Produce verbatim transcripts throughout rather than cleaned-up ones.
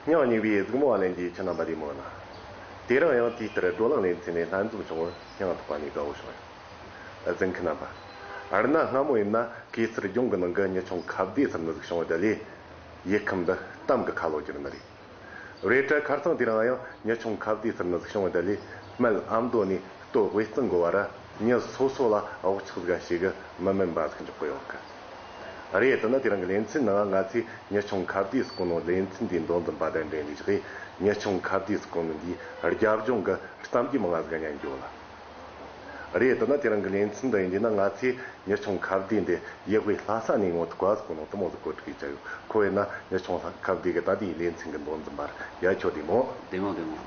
སྙིང་ཉེ་བའི་གཟིགས་མོ་བ་ལྷན་རྒྱས། ཁྱེད་རྣམ་པ་བདེ་མོ་ན། དེ་རིང་ཡང་དུས་ལྟར་བགྲོ་གླེང་ལེ་ཚན་ནས་ལྷན་འཛོམས་བྱུང་བར་སྙིང་ཐག་པ་ནས་དགའ་བོ་བྱུང་ཡོད། གཟིགས་མཁན་རྣམ་པ། ཨར་ན་སྔ་མོ་ཡིན་ན་གེ་སར་ལྗོངས་ཀྱི་ནང་གི་མྱི་ཆུང་ཁ་བརྡའི་ཟུར་ནས་ཟིག་བྱུང་བ་དེ་ལས། ཡུལ་ཁམས་འདི་གཏམ་གྱི་ཁ་ལོ་བསྒྱུར་ནི་རེད། རེད་དྲ་ཁ་རྩང་དེ་རིང་ཡང་མྱི་ཆུང་ཁ་བརྡའི་ཟུར་ནས་ཟིག་བྱུང་བ་དེ་ལས། སྨད་ཨ་མདོ་ནས་སྟོད་དབུས་གཙང་གི་བར་མྱི་སོ་སོ་ལ་བག་ཆགས་ཟིག་ཞིག་གི་མི་དམན་པ་ཟིག་འཇོག་གི་ཡོད་གི། རེད། དེ་ན་དེ་རིང་གི་ལེ་ཚན་ནང་ང་ཚོས་མྱི་ཆུང་ཁ་བརྡའི་སྐོར་ནང་ལེ་ཚན་འདིའི་མདོ་འཛིན་པ་དང་འབྲེལ་ནས་བཞག་གི། མྱི་ཆུང་ཁ་བརྡའི་སྐོར་ནང་འདིའི་རྒྱབ་ལྗོངས་ཀྱི་གཏམ་རྒྱུད་མང་ང་ཟིག་ཉན་རྒྱུ་ལ། རེད། དེ་ན་དེ་རིང་གི་ལེ་ཚན་འདི་ཡིན་དུས་ན་ང་ཚོས་མྱི་ཆུང་ཁ་བརྡའི་འདི་ཡུལ་དབུས་ལྷ་ས་ནས་ངོ་ཐུག་ག་སྐོར་ནང་དུ་མོ་ཟིག་གོ་སྒྲིག་བྱས་ཡོད། ཁོ་ཡིན་ན་མྱི་ཆུང་ཁ་བརྡའི་གི་ད་ལྟའི་ལེ་ཚན་གི་མདོ་འཛིན་པ་རེད། ཡ་ཁྱོད་བདེ་མོ། བདེ་མོ་བདེ་མོ།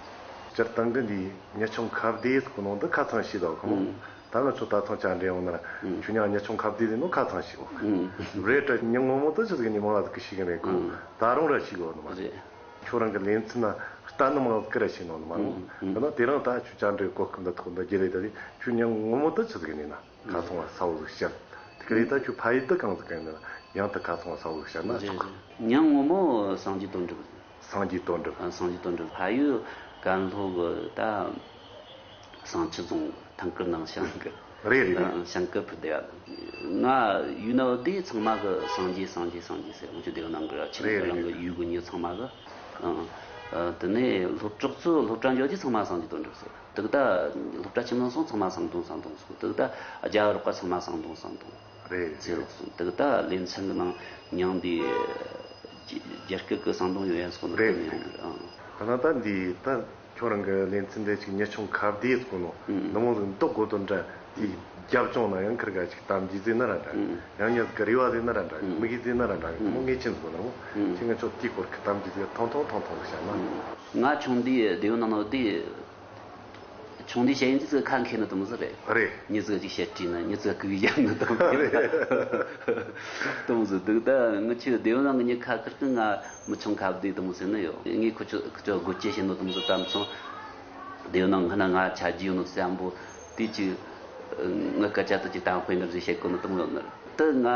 སྤྱིར་བཏང་གི་འདིའི་མྱི་ཆུང་ཁ་བརྡའི་སྐོར་ནང་འདི་ཁ་ཚང་ཞིག་དང་གོ། ཨང་། ད་ང་ཚོ་ད་ཐེངས་བཅར་འདྲི་ཡོང་ན་ཨང་། ཁྱོད་ཉག་མྱི་ཆུང་ཁ་བརྡའི་ཟེར་ནོ་ཁ་ཚང་ཞིག་གོ། ཨང་། རེད་དྲ་མྱི་ངོ་མ་དེ་ཆི་ཟིག་ནི་མང་ང་ཟིག་གི་ཤེས་གི་མེད་གོ། ཨང་། ད་རུང་ར་ཤེས་གི་ཡོད་ནི་མ་རེད། རེད། ཁྱོད་རང་གི་ལེ་ཚན་ན་ལྟ་ནི་མང་ང་ཟིག་གི་ར་ཤེས་ནོ་ནི་མ་རེད། ཨང་། ཨང་། ད་ན་དེ་རིང་ད་ཁྱོད་བཅར་འདྲི་གོ་སྐབས་འདི་ཐོག་འདི་རྒྱུ་རེད། ད་དེ་ཁྱོད་མྱི་ངོ་མ་དེ་ཆི་ཟིག་ནི་ན་ཁ་ཚང་བ་གསལ་བོ་ཟིག་བཤད། དེ་ག་རེད། ད་ཁྱོད་ཕ་ཡུལ་དེ་གང་ཟིག་གི་ཡིན་ན་ཡང་དེ་ཁ་ཚང་བ་གསལ་བོ་ཟིག་བཤད་ན་ཆོག་གི། མྱི་ངོ་མ་སངས་རྒྱས་དོན་གྲུབ། སངས་རྒྱས་དོན་གྲུབ། ཨ། སངས་རྒྱས་དོན་གྲུབ། ཕ་ཡུལ་ཀན་ལྷོ་གི་ད་བསང་ཆུ་རྫོང་ཐང་དཀར་ནང་ཞང་གི། རེད་རེད་རེད། ཨ། ཞང་གི་ཕུ་དེ་བ། ང་ཡུལ་ན་བ་དེ་ཚང་མ་གི་སངས་རྒྱས་སངས་རྒྱས་སངས་རྒྱས་ཟེར། འུ་ཆོ་སྡེ་བ་ནང་གི་ར་ཆེ། རེད་རེད་རང་གི་རེད། ཡུལ་གི་མྱི་ཚང་མ་གི། ཨ། ཨ། དེ་ནས་སློབ་གྲོགས་ཚོ་སློབ་གྲྭ་འཇོག་རྒྱུ་ཚང་མ་སངས་རྒྱས་དོན་གྲུབ་ཟེར། དེ་གི་ད་སློབ་གྲྭ་ཆེན་མོ་སོང་ཚང་མ་བསང་གཏོང་བསང་གཏོང་ཟེར། དེ་གི་ད་རྒྱ་གར་རོགས་པ་ཚང་མ་བསང་གཏོང་བསང་གཏོང་། རེད། ཚེ་ལོག་སོང་། དེ་གི་ད་ལེ་ཚན་གི་ནང་མྱིང་འདི་རྒྱ་སྐད་གི་བསང་གཏོང་ཡོད་ཡ་སོང་། རེད། དེ་མྱིང་རེད། ཨང་། ད་ན་ད་འདི་ད་ཁྱོད་རང་གི་ལེ་ཚན་འདི་ཅིག་མྱི་ཆུང་ཁ་བརྡའི་སྐོར་ནོ་ཨང་། ནི་མོ་ཟིག་འདོགས་དགོས་དོན་འདྲ། དེ་རྒྱབ་ལྗོངས་ན་ཡང་ཁིར་ག་ཅིག་གཏམ་རྒྱུད་ཟེར་ན་ར་འདྲ། ཨང་། ཡང་མྱི་ཟིག་གི་རེ་བ་ཟེར་ན་ར་འདྲ། ཨང་། དམིགས་ཡུལ་ཟེར་ན་ར་འདྲ། ཨང་། མོ་ངེས་ཅན་ཟིག་ནོ་མོ། ཨང་། ཁྱེད་ང་ཚོ་དེའི་སྐོར་གི་གཏམ་རྒྱུད་ཟིག་ཐུང་ཐུང་ཐུང་ཐུང་ཟིག་བཤད་ན། ཨང་། ང་ཆུང་དུས་སྡེ་བ་ནང་ནོ་དེ། ཆུང་དུས་བཤད་ཡིན་ཙི་ཁ་མཁས་ནི་དེ་མོ་ཟིག་རེད། རེད། མྱི་ཟིག་ཅིག་བཤད་དྲིས་ན་མྱི་ཟིག་གུག་ཡག་ནི་དེ་མོ་རེད། དེ་མོ་ཟིག་འདུག་ད་ངི་ཆོ་སྡེ་བ་ནང་གི་མྱི་ཁ་ཁེར་གི་ང་མི་ཆུང་ཁ་བརྡའི་དེ་མོ་ཟེར་ནི་ཡོད། ངས་ཁོ་ཆོ་ཁོ་ཆོ་སྒོ་ཁྱི་བྱེད་ནོ་དེ་མོ་ཟིག་དམ་སོང་། སྡེ་བ་ནང་ང་ན་ང་ཆ་རྒྱུས་ཡོད་ནོ་བསམ་པོ་དེ་ཅིག་ངི་སྐད་ཆ་དེ་ཅིག་དམ་དཔེ་འདྲ་ཟིག་བཤད་གོ་ནོ་དེ་མོ་ཡོད་ནི་རེད། དེ་ང་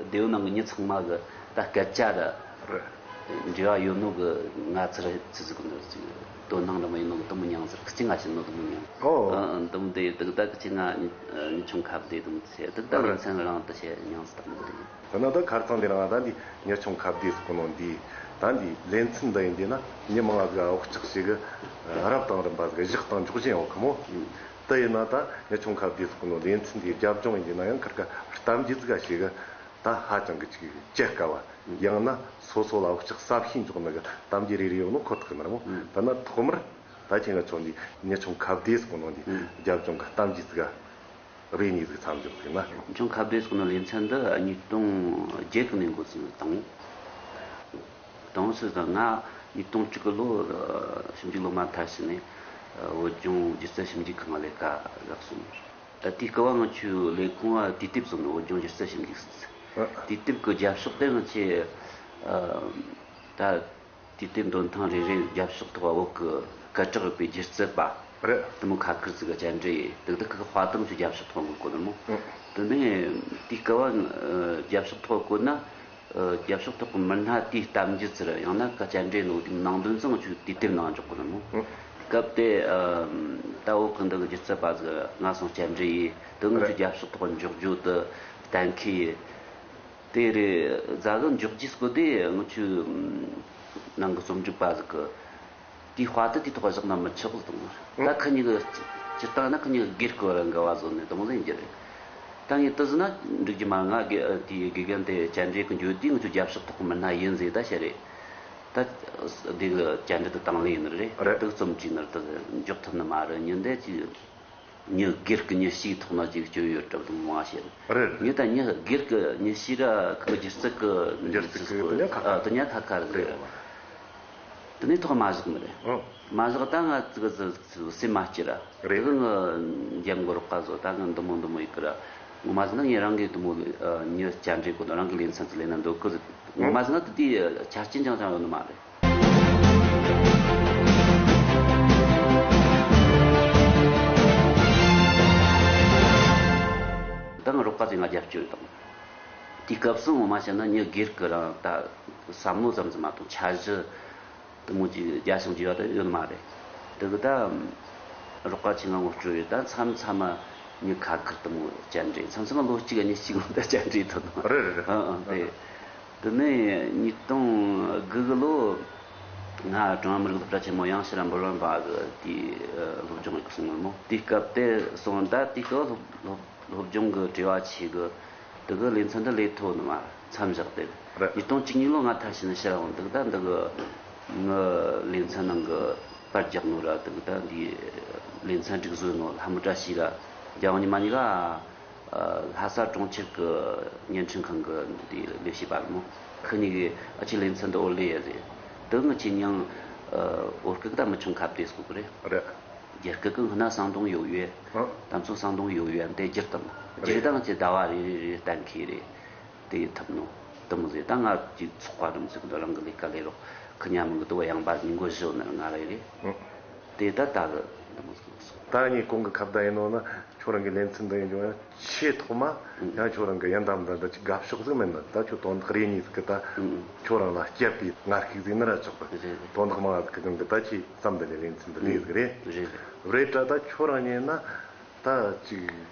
སྡེ་བ་ནང་གི་མྱི་ཚང་མ་གི་ད་སྐད་ཆ་ར། རེད། འབྲེལ་བ་ཡོད་ནོ་གི་ང་ཚོར་ཆི་ཟིག་གི་ནོ་ཅིག་དོ་སྣང་འདྲ་མ་ཡིན་ནོ་གི་དུམ་མོ་མྱངས་ཟེར། ཁི་ཅི་ང་ཆི་ནོ་དུམ་མོ་མྱངས། ཨོ། ཨ། ཨ། དུམ་དེ་དུག་ད་ཁི་ཅི་ང་མྱི་ཆུང་ཁ་བརྡའི་དུམ་ཚེ་དུག་ད་ཨ་རེ། ལེ་ཚན་རང་དུ་བྱས་མྱངས་ཟེར་དུམ་དེ། ད་ན་ད་ཁར་ཚང་འདི་རང་ད་འདི་མྱི་ཆུང་ཁ་བརྡའི་སྐོར་ནོ་འདི་ད་འདི་ལེ་ཚན་འདི་ཡིན་དེ་ན་མྱི་མང་ང་ཟིག་བག་ཆགས་ཤིག་གི་རབ་དང་རིམ་པ་ཟིག་བཞག་དང་འཇོག་བཞིན་ཡོད་ཁི་མོ། ཨུ། དེ་ཡིན་ན་ད་མྱི་ཆུང་ཁ་བརྡའི་སྐོར་ནོ་ལེ་ཚན་འདིའི་རྒྱབ་ལྗོངས་ཡིན་དེ་ན་ཡང་ཁིར་ཀ་གཏམ་རྒྱུད་ཟིག་ཤིག་གི་ད་ཧ་ཅང་གི་ཅིག་བཅད་དཀའ་བ། ཡང་ན་སོ་སོ་ལ་བག་ཆགས་ཟབ་ཤིང་འཇོག་ནི་གི་གཏམ་རྒྱུད་རེ་རེ་ཡོད་ནོ་ཁོ་ཐག་གི་ནི་རེད་མོ། ཨང་། ད་ན་ཐོག་མར་ད་ཁྱེད་ང་ཚོ་འདི་མྱི་ཆུང་ཁ་བརྡའི་སྐོར་ནང་འདི་ཨང་། རྒྱབ་ལྗོངས་གི་གཏམ་རྒྱུད་ཟིག་རེ་གཉིས་ཟིག་མཚམས་འཇོག་ཟིག་ན། མྱི་ཆུང་ཁ་བརྡའི་སྐོར་ནང་ལེ་ཚན་འདི་ཉིས་སྟོང་བརྒྱད་གི་ནས་འགོ་ཚུགས་བཏང་། བཏང་སྲིད་དང་ང་ཉིས་སྟོང་དྲུག་གི་ལོ་ཞིབ་འཇུག་སློབ་མ་མཐར་ཕྱིན་ནས་བོད་ལྗོངས་སྒྱུ་རྩལ་ཞིབ་འཇུག་ཁང་ལ་ལས་ཀ་བཞག་སོང་། ད་དེའི་སྐབས་ང་ཆོའི་ལས་ཁུངས་ལ་དུས་དེབ་བཟོ་ནི། བོད་ལྗོངས་སྒྱུ་རྩལ་ཞིབ་འཇུག་ཟེར། ཨ། དུས་དེབ་ཀྱི་རྒྱབ་ཕྱོགས་དེ་ང་ཆོས་ཨ་ད་དུས་དེབ་འདོན་ཐེངས་རེ་རེའི་རྒྱབ་ཕྱོགས་ཐོག་བོད་ཀྱི་སྐད་གྲགས་ཡོད་པའི་སྒྱུ་རྩལ་པ་རེད། དེ་མོ་ཁ་ཁེར་ཟིག་གི་བཅར་འདྲི་ཡེ། དེ་དག་གི་དཔའ་གཏམ་ཚོའི་རྒྱབ་ཕྱོགས་ཐོག་འགོད་གོ་ནི་མོ། ཨ། དེ་ནས་དེའི་སྐབས་ཨ་རྒྱབ་ཕྱོགས་ཐོག་བཀོད་ན། ཨ། རྒྱབ་ཕྱོགས་ཐོག་གི་མི་སྣ་དེའི་གཏམ་རྒྱུད་ཟེར་ཡང་ན་སྐད་ཆ་འདྲེ་ནོ་དེའི་ནང་དོན་ཚང་ཆུ་དུས་དེབ་ནང་འཇོག་གི་རེད་མོ། ཨང་། སྐབས་དེ་ཨ་ད་བོད་གི་འདི་གི་སྒྱུ་རྩལ་པ་ཟིག་ང་སོང་སྐྱ་འདྲེ་ཡིས་དེ་ངུ་ཆུ་རྒྱབ་ཕྱོགས་ཐོག་འཇོག་རྒྱུ་དེ་གཏན་འཁེལ་ཡིན། དེ་རེད་རྫ་གི་འཇོག་རྒྱུ་སྐོར་དེ་ངུ་ཆུ་ནང་གི་རྩོམ་སྒྲིག་པ་ཟིག་གི་དེའི་དཔའ་དེ་དེའི་ཐོག་བཞག་ན་མི་ཆོག་གི་དང་། ད་ཁི་གཉིས་ཀྱི་སྤྱིར་བཏང་ན་ཁི་གཉིས་ཀྱི་སྒེར་གྱི་བར་འགལ་བ་བཟོ་ནས་དང་ཟིན་གྱི་རེད། ད་ངས་དེ་ཟིན་ན་འགྲིག་གི་མ་ང་དགེ་དེའི་དགེ་རྒན་དེ་བཅར་འདྲི་གི་འགྱོད་དུས་ང་ཚོ་རྒྱབ་ཕྱོགས་ཐོག་གི་མི་སྣ་ཡིན་ཟེར་ད་བཤད་རེད། ད་དེ་གི་བཅར་འདྲི་དེ་དང་ལེན་ཡིན་ནི་རེད། རེད། དེ་གི་རྩོམ་བྲིས་ནི་རེད། དེ་འཇོག་ཐུབ་ནི་མ་རེད། ཉིན་དེ་ཅིག་མྱི་སྒེར་གྱི་མྱི་གཅིག་ཐོག་ན་ཅིག་སྐྱོན་ཡོད་གྲབས་དང་མ་བཤད། རེད། ངས་ད་མྱི་སྒེར་གྱི་མྱི་གཅིག་ར་ཁོ་སྒྱུ་རྩལ་གྱི་སྒྱུ་རྩལ་གྱི་དེ་ཉག་ཁ་ཁ་རེད། དེ་ཉག་ཁ་ཁ་རེད། རེད། དེ་ནས་ཐོག་མ་བཞག་ནི་རེད། ཨང་། མ་བཞག་ད་ང་ཙི་གི་ཙི་ཙི་སེམས་མ་སྐྱིད་ར། རེད། དེ་གི་ང་རྒྱབ་མགོ་རོགས་ཀ་བཟོ་ད་ང་འདི་མོ་འདི་མོ་ཡིག་གི་ར། ངོ་མ་ཟིག་ན་ངས་རང་གི་འདི་མོ་མྱི་བཅར་འདྲི་གོ་ནོ་རང་གི་ལེ་ཚན་ཙི་ལེན་ན་འདོད་གི། ངོ་མ་ཟིག་ན་དེ་དེའི་ཆ་རྐྱེན་ཅང་ཅང་ཡོད་ནི་མ་རེད། ད་ང་རོགས་པ་ཚོས་ང་རྒྱབ་སྐྱོར་དང་། དེའི་སྐབས་སུ་ངོ་མ་བཤད་ན་མྱི་སྒེར་གི་རང་ད་བསམ་བློ་ཙམ་ཙམ་མ་གཏོགས་འཆར་གཞི། དེ་མོ་ཅིག་རྒྱ་ཞིང་རྒྱས་པ་དེ་ཡོད་མ་རེད། དེ་གི་ད་རོགས་པ་ཆེ་ང་ངོ་སྤྲོད་ཡོད། ད་མཚམས་མཚམས་མ་ངའི་ཁ་ཁར་དེ་མོ་བཅར་འདྲི། མཚམས་མཚམས་མ་ལོ་གཅིག་གཉིས་གཅིག་ལོ་ད་བཅར་འདྲི་ཐོན་ནོ། རེད་རེད། ཨ་ཨ་དེ། དེ་ནས་ཉིས་སྟོང་དགུ་གི་ལོ་ང་ཀྲུང་དབྱང་མི་རིགས་སློབ་གྲྭ་ཆེན་མོ་ཡང་ཕྱིར་འབུམ་རམས་པ་གི་དེའི་སློབ་སྦྱོང་ཡག་སོང་ངར་མོ། དེའི་སྐབས་དེ་སོང་ད་དེའི་སྐབས་སློབ་སློབ་སློབ་སྦྱོང་གི་བྲེལ་བ་ཆེ་གི། དེ་གི་ལེ་ཚན་འདི་ལས་ཐོ་ནི་མ་མཚམས་བཞག་སྟེ། རེད། ཉིས་སྟོང་བཅུ་གཉིས་ལོ་ང་ཐར་ཕྱིན་ཕྱིར་འོང་འདུག་ད་འདི་གི་ངི་ལེ་ཚན་ནང་གི་པར་རྒྱག་ནོ་ར་དེ་གི་ད་འདི་ལེ་ཚན་སྒྲིག་བཟོ་ནོ་ལྷ་མོ་བཀྲ་ཤིས་ར་རྒྱལ་དབང་ཉི་མ་གཉིས་ཀ་ལྷ་ས་གྲོང་ཁྱེར་གི་བརྙན་འཕྲིན་ཁང་གི་འདི་ལས་བྱེད་པ་ར་མོ། ཁི་གཉིས་གི་ཨ་ཆི་ལེ་ཚན་འདི་འོ་ལེ་ཡ་རེད། དེ་ངི་ཆེ་མྱང་བོད་སྐད་ད་མི་ཆུང་ཁ་བདེ་སྐོར་གི་རེད། རེད། རྒྱ་སྐད་གི་སྔ་ན་སང་དུང་ཡོད་ཡོད། ཨ། ད་ཚོ་སང་དུང་ཡོད་ཡོད་དེ་སྒྱུར་དང་། རེད། སྒྱུར་དང་ཚེ་ཟླ་བ་རེ་རེ་རེ་གཏན་འཁེལ་རེད། དེ་ཐུབ་ནོ། དུ་མོ་ཟེར་ད་ང་ཅིག་ཚོགས་པ་རིམ་ཟེར་གི་འདུག་རང་གི་ལས་ཀ་ལས་རོགས་ཁི་ཉ་མི་གི་དུ་བ་ཡང་པ་ཉིན་གོ་བཞི་ནར་ང་རེ་རེད། ཨ། དེ་ད་ད་གི་དུ་མོ་ཟེར་གི་སོང་། ད་ངས་གོང་གི་ཁ་བརྡ་ཡིན་ནོ་ན་ཁྱོད་རང་གི་ལེ་ཚན་འདི་ཡིན་ཀྱང་ཡང་ཆེས་ཐོག་མ་ཡང་ཁྱོད་རང་གི་ཡན་དམ་འདི་འདི་ཅིག་དགའ་ཕྱོགས་ཟིག་མིན་ནི་ད་ཁྱོད་དོན་དག་རེ་གཉིས་ཟིག་གི་ད་ཁྱོད་རང་ལ་སྐྱབས་པའི་ངར་སྐད་ཟིག་ནི་ར་ཆོག་གི། རེད་རེད། དོན་དག་མང་ཟིག་གི་གང་གི་ད་ཆེས་བསམ་འདི་ནས་ལེ་ཚན་འདི་ལས་ཟིག་རེད། རེད་རེད། རེད་དྲ་ད་ཁྱོད་རང་ཉན་ན་ད་ཅིག་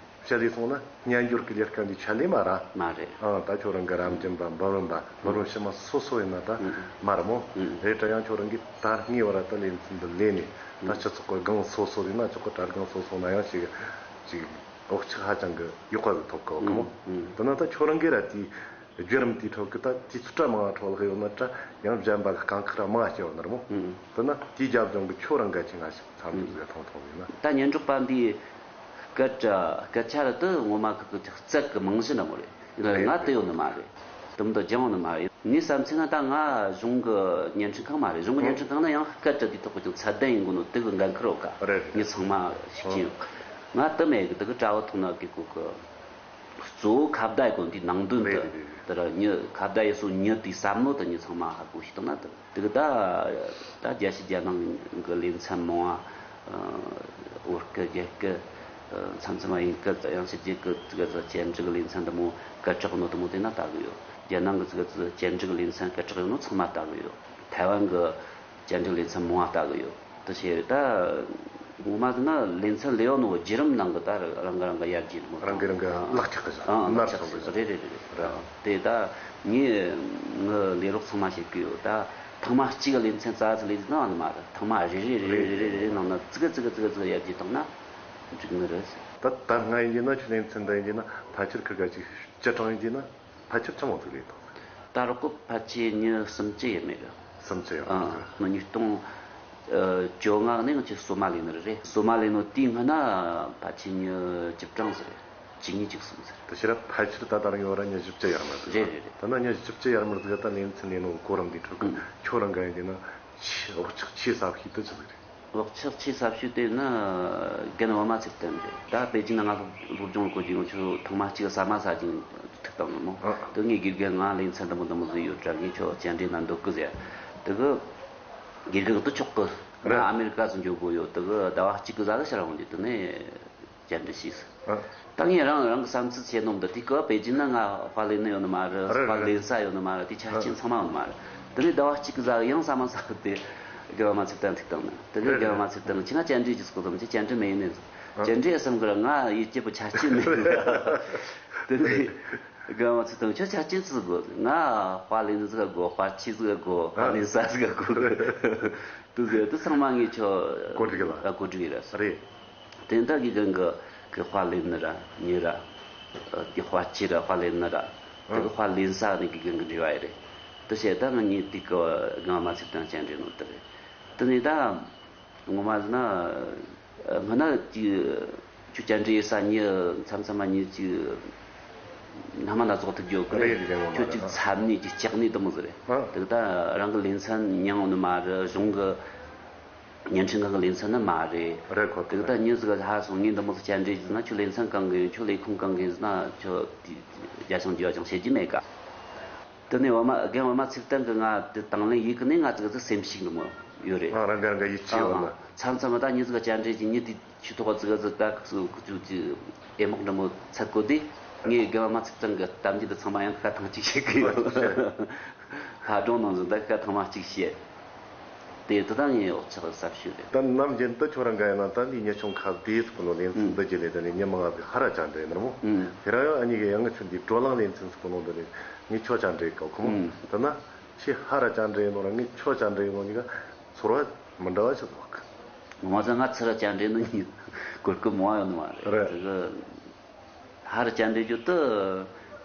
བཤད་ལས་སོང་ན་སྨྱན་སྦྱོར་གི་ལས་ཀ་འདི་ཆ་ལས་མ་ར། མ་རེད། ཨང་ད་ཁྱོད་རང་གི་རབ་འབྱམས་པ་འབུམ་རམས་པ་འབུམ་རམས་ཕྱི་མ་སོ་སོ་ཡིན་ན་ད་མ་ར་མོ། རེད་དྲ་ཡང་ཁྱོད་རང་གི་ད་ངེས་བར་ད་ལེ་ཚན་འདི་ལས་ནས་ད་སྤྱི་ཚོགས་གི་སྒང་སོ་སོ་ཡིན་ན་ཆོག་གི། དྲ་སྒང་སོ་སོ་ན་ཡང་ཞིག་ཅིག་བག་ཆགས་ཧ་ཅང་གི་ཡག་པ་གི་ཐོབ་གི་བ་གི་མོ། དེ་ན་ད་ཁྱོད་རང་གི་ར་དེའི་བརྒྱུད་རིམ་དེའི་ཁྲོད་ཀྱི་ད་དུས་ཚོད་གྲ་མང་ང་འཕྲོ་བརླག་ཡོད་ན་དྲ་ཡང་གཞན་པ་གི་རྐང་ཁག་ར་མང་ང་སྐྱེ་བ་ནི་ར་མོ། དེ་ན་དེའི་རྒྱབ་ལྗོངས་གི་ཁྱོད་རང་ག་ཅིག་ང་ཞིག་འཚམས་འདྲི་ཟིག་ཐོང་ཐོང་ཡིན་ན། ད་སྙན་གྲགས་པ་འདིའི་སྐད་སྐད་ཆ་ར་དུ་ངོ་མ་གི་གི་རྩལ་གི་རྨང་གཞི་འདྲ་མོ་རེད། རེད། ང་དུ་ཡོད་ནི་མ་རེད། དུམ་དུ་སྦྱང་ནི་མ་རེད། ངའི་བསམ་ཚུལ་ན་ད་ང་གཞུང་གི་བརྙན་འཕྲིན་ཁང་མ་རེད། གཞུང་གི་བརྙན་འཕྲིན་ཁང་ན་ཡང་སྐད་སྒྲ་དེ་ཐོག་གི་ཅུང་ཚད་ལྡན་ཡིན་དགོས་ནོ་དེ་གི་འགན་ཁུར་ཡོད་ཀ། རེད་རེད། ངས་ཚང་མ་ཤེས་ཀྱི་ཡོད། ང་དུ་མེད་གི་དེ་གི་དྲ་བ་ཐོག་ན་གི་གོ་གི། གཙོ་བོ་ཁ་བརྡ་གོ་འདི་ནང་དོན་དུ། རེད་རེད་རེད། དེ་ར་ཉི་ཁ་བརྡ་ཡི་སོ་ཉི་དེའི་བསམ་བློ་དུ་ཉི་ཚང་མ་ཧ་གོ་ཤེས་བཏང་ན་དུ། དེ་གི་ད་ད་རྒྱལ་ཕྱི་རྒྱལ་ནང་གི་ལེ་ཚན་མང་བ། བོད་སྐད་རྒྱ་སྐད། མཚམས་མཚམས་དབྱིན་སྐད་དང་ཡང་ཕྱི་རྒྱལ་སྐད་ཙི་ག་ཙི་བཅར་འདྲི་གི་ལེ་ཚན་དུ་མོ་སྐད་གྲགས་ནོ་དུ་མོ་དེ་ན་ལྟ་གི་ཡོད། རྒྱ་ནང་གི་ཙི་ག་ཙི་བཅར་འདྲི་གི་ལེ་ཚན་སྐད་གྲགས་ཡོད་ནོ་ཚང་མ་ལྟ་གི་ཡོད། ཐའེ་ཝན་གི་བཅར་འདྲི་ལེ་ཚན་མང་བ་ལྟ་གི་ཡོད། དེ་བྱས་ད་ངོ་མ་ཟེར་ན་ལེ་ཚན་ལེའོ་ནོ་བརྒྱུད་རིམ་ནང་གི་ད་རང་གི་རང་གི་ཡར་རྒྱས་ནོ། རང་གི་རང་གི་ལག་ཆགས་གི་ཨང་ལག་ལག་ཆགས་ཆགས་གི་རེད་རེད་རེད་རེད། དེ་ད་ངས་ངི་ལས་རོགས་ཚང་མ་བྱེད་གི་ཡོད། ད་ཐེངས་མ་གཅིག་གི་ལེ་ཚན་རྩ་ཚ་ལེ་ཚན་ནང་ནི་མ་རེད། ཐེངས་མ་རེ་རེ་རེ་རེ་རེ་རེ་ནང་ན་ཙི་གི་ཙི་གི་ཙི་གི་ཙི་གི་ཡར་རྒྱས་བཏང་ན་འགྲིག་ནི་རེད། ད་ད་ང་ཡིན་གྱི་ན་ཁྱོད་ལེ་ཚན་འདི་ཡིན་གྱི་ན་ཕལ་ཆེར་ཁི་ག་ཅིག་སྤྱི་གྲངས་ཡིན་གྱི་ན། ཕལ་ཆེར་ཆི་མོ་ཟིག་རེད་དོ། ད་རོགས་པ་ཕལ་ཆེར་མྱི་སུམ་ཅུ་ཡས་མས་གི། སུམ་ཅུ་ཡས་མས་ཨ། ཟིག་ང་ཉིས་སྟོང་བཅོ་ལྔ་ནས་ང་ཆེ་སོ་མ་ལེ་ནི་རེད། སོ་མ་ལེ་ནོ་དེའི་སྔ་ན་ཕལ་ཆེར་མྱི་བཅུ་གྲངས་ཟིག་རེད། བཅུ་གཉིས་བཅུ་གསུམ་ཟིག་རེད། དེ་ཕྱིར་ཕལ་ཆེར་ད་ད་རང་ཡོད་ར་མྱི་བཞི་བཅུ་ཡར་མར་ཟིག་རེད་རེད་རེད། ད་ན་མྱི་བཞི་བཅུ་ཡར་མར་ཟིག་ད་ལེ་ཚན་ལེ་ནོ་གོ་རིམ་འདི་ཁྲོད་གི་ཁྱོད་རང་ག་ཡིན་དེ་ན་ཆེས་བག་ཆགས་ཆེས་ཟབ་ཤོས་དེ་ཆི་ཟིག་རེད། བག་ཆགས་ཆེས་ཟབ་ཤོས་དེ་ནི་རྒན་པད་མ་ཚེ་བརྟན་རེད། ད་པེ་ཅིན་ན་ང་སློབ་སློབ་སྦྱོང་གོ་རྒྱུ་ཡོང་ཆུ་ཐེངས་མ་གཅིག་ཟ་མ་ཟ་ཅིང་ཐུག་བཏང་ནི་མོ། ཨ། དེ་ངས་དགེ་རྒན་ང་ལེ་ཚན་འདི་མོ་འདི་མོ་ཟིག་ཡོད་དྲ་ངས་ཁྱོད་བཅར་འདྲི་ན་འདོད་གི་ཟེར། དེ་གི་དགེ་རྒན་དུ་ཆོག་གི། ང་ཨ་མེ་རི་ཀ་སུ་འགྱོ་དགོས་ཡོད། དེ་གི་ཟླ་བ་གཅིག་གི་ཟ་གི་ཕྱིར་འོང་རྒྱུ་དེ་ནས་བཅར་འདྲི་ཞུས། ཨ། ད་ངས་རང་རང་གི་བསམ་ཚུལ་བཤད་ནོ་འདི་དེ་གི་པེ་ཅིན་ན་ང་དཔའ་ལེ་ནི་ཡོད་ནི་མ་རེད། རེད་དཔའ་ལེན་ས་ཡོད་ནི་མ་རེད། དེ་ཆ་རྐྱེན་ཚང་མ་ཡོད་ནི་མ་རེད། དེ་ནས་ཟླ་བ་གཅིག་གི་ཟ་གི་ཡང་ཟ་མ་ཟ་གི་དེ་རྒན་པད་མ་ཚེ་བརྟན་ཐུག་བཏང་ནི། དེ་ནས་རྒན་པད་མ་ཚེ་བརྟན་ཁྱེད་ང་བཅར་འདྲི་ཞུས་སྐོར་དམ་ཅི་བཅར་འདྲི་མེད་ཡིན་ནི། བཅར་འདྲི་ཡ་བསམ་གི་ར་ང་ཡིད་སྐྱིད་པོ་ཆ་རྐྱེན་མེད་ནི། དེ་ནས་རྒན་པད་མ་ཚེ་བརྟན་ཁྱོད་ཆ་རྐྱེན་ཅི་ཟིག་དགོས། ང་དཔའ་ལེན་ཟིག་དགོས། དཔའ་ཆེ་ཟིག་དགོས། དཔའ་ལེན་ས་ཟིག་དགོས། དུ་ཟེར་དུ་ཚང་མ་ངས་ཁྱོད་གོ་སྒྲིག་ལ་གོ་སྒྲིག་ཡིན་ར་རེད། དེ་འདྲ་གི་གང་གི་གི་དཔའ་ལེན་ནི་ར་ཉེ་ར། གི་དཔའ་ཆེ་ར་དཔའ་ལེན་ནི་ར། དེ་གི་དཔའ་ལེན་ས་ནི་གི་གང་གི་འབྲེལ་བ་ཡི་རེད། དུ་བྱས་ད་ང་གཉིས་དེ་གི་རྒན་པད་མ་ཚེ་བརྟན་བཅར་འདྲི་ནོ་དེ་རེད། དེ་ནས་ད་ངོ་མ་ཟེར་ན་སྔ་ན་གི་ཁྱོད་བཅར་འདྲི་ཡེ་ས་ཉི་མཚམས་མཚམས་མ་ཉི་གཅིག་སྣ་མ་སྣ་ཚོགས་ཐུག་རྒྱུ་གི་རེད། རེད་རེད། ཁྱོད་ཅིག་ཚབ་ནས་ཅིག་ལྕགས་ནས་དུ་མོ་ཟེར་རེད། ཨ། དེ་ད་རང་གི་ལེ་ཚན་མྱང་ནི་མ་རེད། གཞུང་གི་བརྙན་འཕྲིན་ཁང་གི་ལེ་ཚན་ནི་མ་རེད། རེད་ཁོ་ཐག་དེ་ད་ཉི་ཟིག་ལྷག་སོང་ངས་འདི་མོ་ཟིག་བཅར་འདྲི་ཟེར་ན་ཁྱོད་ལེ་ཚན་གང་གི་ཡིན། ཁྱོད་ལས་ཁུངས་གང་གི་ཡིན་ཟེར་ན་ཁྱོད་དེ་རྒྱ་ཞང་རྒྱུ་བ་ཅང་བཤད་རྒྱུ་མེད་ཀ། དེ་ནས་བ་མ་རྒན་བ་མ་ཚིག་བརྟན་གི་ང་དེ་དང་ལེན་ཡིག་གི་ནས་ང་ཙི་ག་ཙི་སེམས་ཤིག་ནི་མོ་ཡོད་རེད། ཨ། རང་ག་རང་ག་ཡིད་ཆེས་ཡོད་ན། མཚམས་མཚམས་མ་ད་ཉི་ཟིག་བཅར་འདྲི་གི་ཉི་དེ་ཆུ་ཐོག་ཙི་ག་ཙི་ད་ཁུ་ཚུ་ཁུ་ཚུ་ཅི་ཨེ་མོག་འདྲ་མོ་ཚད་གོ་དེ་ངས་རྒན་བ་མ་ཚིག་བརྟན་གི་གཏམ་རྒྱུད་དེ་ཚང་མ་ཡང་ཁ་ཐང་གཅིག་བཤད་གི་ཡོད། ལྷ་སྒྲུང་ནང་བཞིན་ད་ཁ་ཐང་མ་གཅིག་བཤད། དེ་དེ་དང་ངའི་འོག་ཆགས་ཟབ་ཤོས་རེད། ད་ནམ་རྒྱུན་དུ་ཁྱོད་རང་ག་ཡིན་ན་ད་འདི་མྱི་ཆུང་ཁ་བདེ་ཟིག་གི་ནོ་ལེན་ཚུལ་འདི་རྒྱུ་ལས་ད་ནི་མྱི་མང་ང་ཟིག་ཧ་ར་ཅང་འདྲ་ཡིན་ནོ། ཨུམ། དེ་རང་ཡང་ཨ་ནི་གི་ཡང་ང་ཁྱོད་འདི་བགྲོ་གླེང་ལེན་ཚུལ་ཟིག་གི་ནོ་འདི་ནི་ངས་ཁྱོད་ཅང་འདྲ་ཡི་གོ་ཁོ་མོ། ཨུམ། ད་ན་ཁྱེད་ཧ་ར་ཅང་འདྲ་ཡིན་ནོ་ར་ངས་ཁྱོད་ཅང་འདྲ་ཡིན་ནོ་གཉིས་ཀ་ཚོར་བ་མི་འདྲ་བ་ཞིག་ཟིག་གི། ངོ་མ་ཚ་ང་ཚུར་ར་ཅང་འདྲ་ཡིན་ནོ་གཉིས་གོ་སྐབས་མང་བ་ཡོད་ནི་མ་རེད། རེད། དེ་གི་ཧར་བཅར་འདྲི་རྒྱུ་དུ་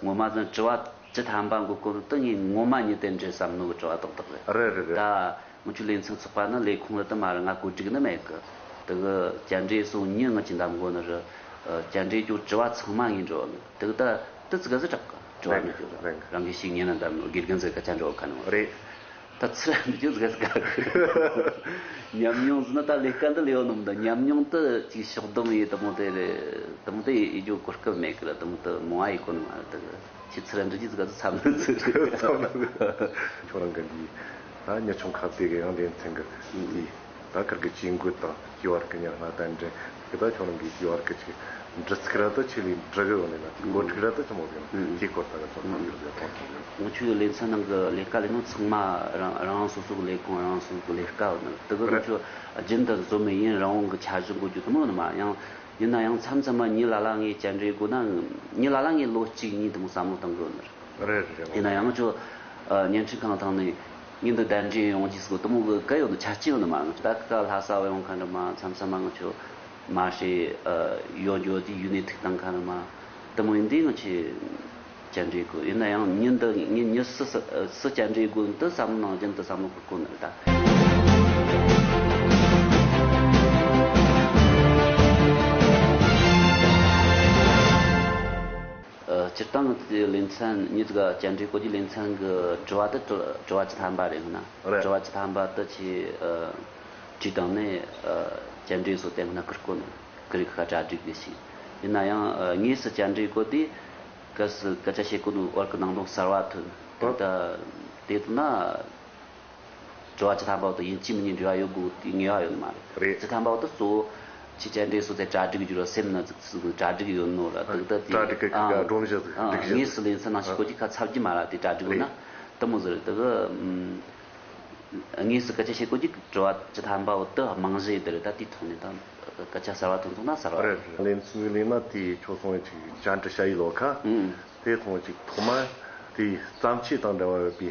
ངོ་མ་ཟིན་དྲི་བ་བཅུ་ཐམ་པ་འགོད་སྐོར་དུ་ངས་ངོ་མ་ཉིད་དེ་འདྲི་བསམ་ནོ་གི་དྲི་བ་ཏག་ཏག་རེད། རེད་རེད་རེད། ད་ངུ་ཆུ་ལེ་ཚན་ཚོགས་པ་ནི་ལས་ཁུངས་ལ་དུ་མ་རེད། ང་བཀོད་སྒྲིག་ནི་མེད་གི། དེ་གི་བཅར་འདྲི་སོ་ཉིན་ང་ཅི་འདམ་གོ་ནི་རེད། བཅར་འདྲི་རྒྱུ་དྲི་བ་ཚང་མ་ངས་འགྲོ་ནི་དེ་གི་ད་དུ་ཙི་ག་ཟི་དྲག་གི་དྲི་བ་འདྲི་རྒྱུ་རེད། རང་གི་ཤིག་ཉན་ན་འདམ་ནོ་དགེ་རྒན་ཟེར་སྐད་ཆ་འགྲོ་ག་ནི་རེད། ད་ཚུར་འདི་ཅུང་ཟད་དཀའ་གི། ཉམས་མྱོང་ཟེར་ན་ད་ལས་ཀ་འདི་ལས་ཡོད་ནོ་མི་འདུག་ཉམས་མྱོང་དུ་ཅིག་ཕྱོགས་བསྡོམས་ཡེ་དུ་མོ་དེ་རེད། དུ་མོ་དེ་ཡེ་རྒྱུ་གོ་སྐབས་མེད་གི་ལ་དུ་མོ་དུ་མོ་ཨ་ཡེ་གོ་ནི་མ་རེད་དུ། ཁྱེད་ཚུར་འདི་ཅི་ཟིག་ག་ཚུར་འཚམ་ནི་ཚུར་རེད། ཁྱོད་རང་གི་འདི་ད་ཉ་ཆུང་ཁ་བདེ་གི་ཡང་ལེན་ཚན་གི་འདི། ད་ཁིར་གི་ཅིག་འགོད་དང་སྐྱེ་བར་གི་ཉར་ང་དང་འདྲེན་གི་ད་ཁྱོད་རང་གི་སྐྱེ་བར་གི་ཅིག་འདྲི་ཚིག་ར་ད་ཆེ་ལི་འདྲི་གི་ཡོད་ནི་ན་ཅིག་འགོ་ཁྲིད་ར་ད་ཆི་མོ་གི་ཅིག་སྐོར་ད་གི་ཚོར་སྣང་ཡོད་ཟེར་གོང་ཚོ་ཡོད། ང་ཆོའི་ལེ་ཚན་ནང་གི་ལས་ཀ་ལས་ནོ་ཚང་མ་རང་རང་སོ་སོ་གི་ལས་ཁུངས་རང་སོ་སོ་གི་ལས་ཀ་ཡོད་ནི་དེ་གི་ང་ཆོ་རྒྱུན་དུ་བཟོ་མི་ཡིན་རང་དབང་གི་འཆར་གཞི་འགོད་རྒྱུ་དུ་མོ་ནི་མ་ཡང་ཡིན་ན་ཡང་མཚམས་མཚམས་མ་ཉི་ལ་ལ་ངའི་བཅར་འདྲི་དགོས་ན་ཉི་ལ་ལ་ངའི་ལོ་གཅིག་གཉིས་དུ་མོ་བསམ་བློ་གཏོང་གི་ཡོད་ནི་རེད། རེད་རེད། ཡིན་ན་ཡང་ང་ཆོ་བརྙན་འཕྲིན་ཁང་ཐང་ནས་ཉིན་དུ་གདན་འདྲེན་ཡོང་རྒྱུ་སོགས་དུ་མོ་གི་ག་ཡོད་ནི་ཆ་རྐྱེན་ཡོད་ནི་མ། ང་ཆོ་ད་ག་ལྷ་ས་བ་ཡོང་མཁན་རེད་མ། མཚམས་མཚམས་མ་ང་ཆོ་མ་ཧྲེ་ཡོད་འགྱོ་དུས་ཡུལ་ནས་ཐུག་བཏང་མཁན་རེད་མ། དུ་མོ་ཡིན་དུས་ང་ཆོས་བཅར་འདྲི་དགོས། ཡིན་ན་ཡང་ཉིན་དུ་ངས་ཉི་སུ་སུ་སུ་བཅར་འདྲི་དགོས་འདི་བསམ་བློ་ནང་རྒྱུན་དུ་བསམ་བློ་འཁོར་དགོས་ནི་རེད་ད། ཨ། སྤྱིར་བཏང་གི་ལེ་ཚན་ཉིད་ཀྱི་བཅར་འདྲི་སྐོར་གྱི་ལེ་ཚན་གྱི་དྲི་བ་དེ་དྲི་དྲི་བ་བཅུ་ཐམ་པ་རེད་ན། རེད། དྲི་བ་བཅུ་ཐམ་པ་དེ་ཆེ་ཨ། དྲིས་དང་ནས་ཨ། བཅར་འདྲི་སོགས་དེ་སྔ་ཁུར་བསྐོ་ནས་ཀི་རིག་ཁ་གྲ་སྒྲིག་གི་ཞིག་ཡིན་ན་ཡང་ཨ། དངོས་སུ་བཅར་འདྲི་སྐོར་དེ་གལ་སྲིད་སྐད་ཆ་བཤད་གོ་ནོ་བར་གི་ནང་དོན་གསར་བ་ཐོན་ད་དེ་དུ་ན། དྲི་བ་བཅུ་ཐམ་པ་བོ་དང་ཡིན་གཅིག་མིན་གཉིས་འབྲེལ་བ་ཡོད་དགོས་དེའི་ངེས་པ་ཡོད་ནི་མ་རེད། རེད། བཅུ་ཐམ་པ་བོ་དེ་གཙོ་བོ་ཁྱེད་ཅག་འདྲེ་སོ་ཚེ་གྲ་སྒྲིག་རྒྱུ་ར་སེམས་ན་ཟིག་ཟིག་གྲ་སྒྲིག་ཡོད་ནོ་ར་དེ་ད་དེ་གྲ་སྒྲིག་གི་ཨང་སྒྲོམ་གཞི་ཟིག་ཨང་སྒྲིག་གཞི་དངོས་ཟིག་སུ་ལེན་ཚུལ་ནང་ཞིག་གོ་རྒྱུ་ཁ་ཚབ་རྒྱུ་མ་ར་དེ་གྲ་སྒྲིག་ཡོད་ན་རེད། དེ་མོ་ཟིག་རེད། དེ་གི་ཨམ་དངོས་སུ་སྐད་ཆ་བཤད་གོ་རྒྱུ་དྲི་བ་བཅུ་ཐམ་པ་བོ་དེ་རྨང་གཞི་ཡིན་དེ་རེད། ད་དེའི་ཐོག་ནས་ད་སྐད་ཆ་གསར་བ་ཐོན་སོང་ན་གསར་བ་རེད། རེད། ལེན་ཚུལ་ལེན་ན་དེ་ཁྱོད་སོང་ཅིག་བཅར་འདྲི་བྱ་ཡི་ལོ་ཁ་ཨང་། དེ་ཐོག་ཅིག་ཐོག་མ་དེའི་བརྩམས་ཆོས་དང་འབྲེལ་བ་ཡོད་པའི་